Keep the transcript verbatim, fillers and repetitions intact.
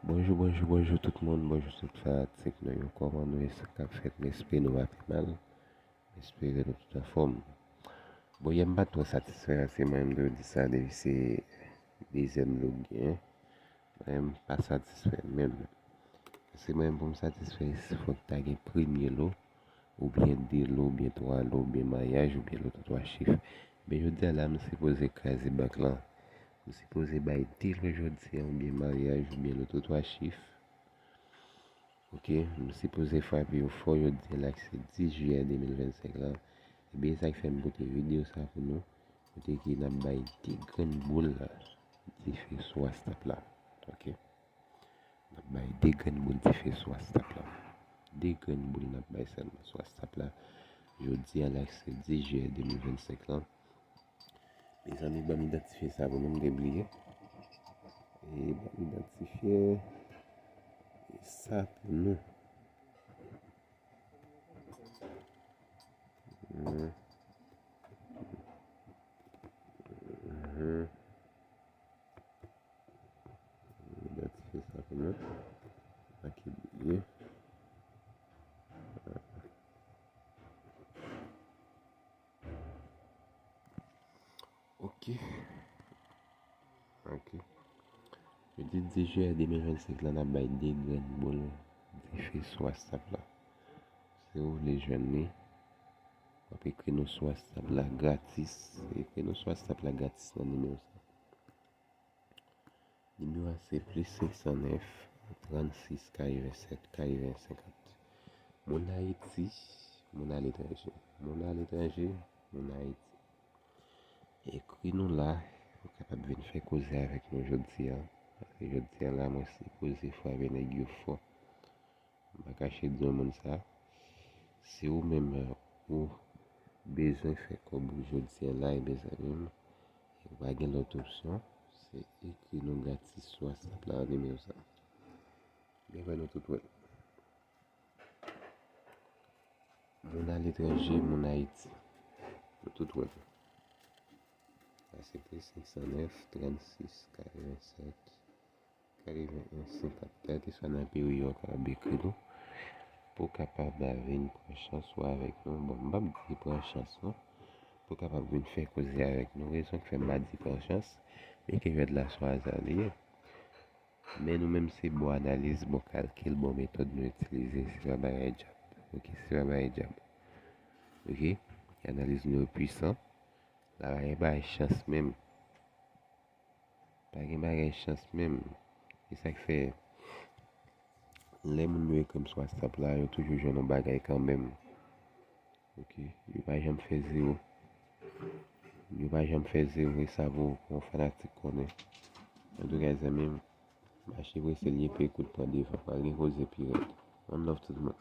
Bonjou, bonjou, bonjou tout moun, bonjou tout fanatik nou yo. Kòman nou ye, sa k ap fèt? M espere nou pa pi mal. M espere nou tout anfòm. Bon, yè m pa t twò satisfè, se mwen menm ki di sa, depi se dezyèm lo k gen, mwen menm pa satisfè menm. Paske mwen menm pou m satisfè, fòk ta gen premye lo, oubyen de lo, oubyen twa lo, oubyen maryaj, oubyen loto twa chif. Men jodi a la, m sipoze kraze bank lan. M sipoze bay de lo jodi a, oubyen maryaj, oubyen loto twa chif. Ok, m sipoze frape yo fò jodi a la ki se dis jiyè de mil vennsenk lan. Ebyen, sa k fè m pote videyo sa pou nou. Kote ke n ap bay de grenn boul dife sou WhatsApp la. Ok. N ap bay de grenn boul dife sou WhatsApp la. De grenn boul n ap bay sèlman sou WhatsApp la. Jodi a la ki se dis jiyè de mil vennsenk lan. Mezanmi, ban m idantifye sa pou nou, m te bliye. E ban m idantifye sa pou nou. Hmm. Mhm. Idantifye sa pou nou. Pa ki bliye. Ok. Ok. Jodi dis jiyè de mil vennsenk lan, n ap bay de grenn boul dife sou WhatsApp la. Si w vle jwenn li, w ap ekri nou sou WhatsApp la gratis. Ekri nou sou WhatsApp la gratis nan nimewo sa. Nimewo a se plis senk san nèf, trannsis, katrevennsèt, katreven, senkant. Moun Ayiti, moun aletranje. Moun aletranje, moun Ayiti. Ekri nou la, pou kapab vin fè koze avèk nou jodi a. Paske jodi a la, mwen sipoze frape nèg yo fò. M pa kache di yon moun sa. Si ou menm, ou bezwen fè kòb ou jodi a la, e mezanmi, ou pa gen lòt opsyon, se ekri nou gratis sou WhatsApp la, nan nimewo sa. Byenveni, nou tout wè l. Moun aletranje, moun Ayiti. Nou tout wè l. Sa se plis senk san nèf, trannsis, katrevennsèt, katreven, senkant. Kèlkeswa nan peyi w, w kapab ekri nou. Pou w kapab vin pran chans ou avèk nou. Bon, m p ap di pran chans non. Pou w kapab vin fè koze avèk nou. Rezon k fè m pa di pran chans, men ke jwèt la sou aza li ye. Men nou menm se bon analiz, bon kalkil, bon metòd nou itilize, se pa bagay djab. Ok, se pa bagay djab. Ok, analiz nou yo pwisan. La pa gen bagay chans menm. Pa gen bagay chans menm. E sa k fè, lè moun yo ekri m sou WhatsApp la, yo toujou jwenn yon bagay kanmenm. Ok, yo pa janm fè zewo. Yo pa janm fè zewo, e sa pou yon fanatik konnen. Antouka, zanmi m, mache prese, lye pe kout pran devan, pral gen koze pi rèd. One love tout moun.